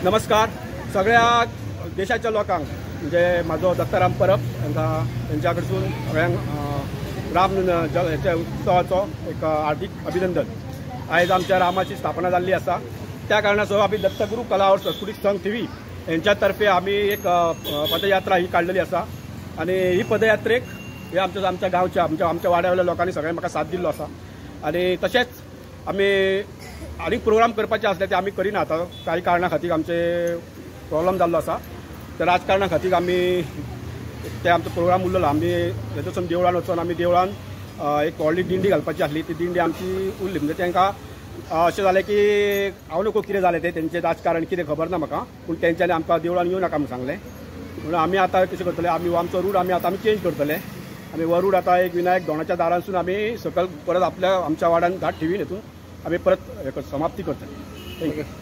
नमस्कार सगळ्या देशाच्या लोकांक म्हणजे म्हाजो दत्ताराम परब तांकां तेंच्या कडसून सगळ्यांक राम हेच्या उत्सवाचो एक हार्दिक अभिनंदन. आयज आमच्या रामाची स्थापना जाल्ली आसा, त्या कारणास्तव आमी दत्तगुरू कला और सांस्कृतीक संघ थिवी हेंच्या तर्फे आमी एक पदयात्रा ही काडलेली आसा आनी ही पदयात्रेक हे आमच्या आमच्या गांवच्या आमच्या आमच्या वाड्या वयल्या लोकांनी सगळ्यांनी म्हाका साथ दिल्लो आसा. आनी तशेंच आमी आनीक प्रोग्राम करपाचे आसले ते आमी करिना, आतां काही कारणा खातीर आमचे प्रॉब्लम जाल्लो आसा. त्या राजकारणा खातीर आमी ते आमचो प्रोग्राम उरलेलो. आमी हेतून देवळान वचून आमी देवळान एक व्हडली दिंडी घालपाची आसली, ती दिंडी आमची उरली. म्हणजे तांकां अशें जालें की हांव नको कितें जालें तें तेंचें राजकारण कितें खबर ना म्हाका, पूण तेंच्यांनी आमकां देवळान येवं नाका म्हूण सांगलें. म्हणून आमी आतां कशें करतले, आमी आमचो रूट आमी आतां आमी चेंज करतले. आमी हो रूट आतां एक विनायक दोणाच्या दारांसून आमी सकयल परत आपल्या आमच्या वाड्यान घाट ठेवीन हितून आमी परत समाप्ती करतले. Thank you.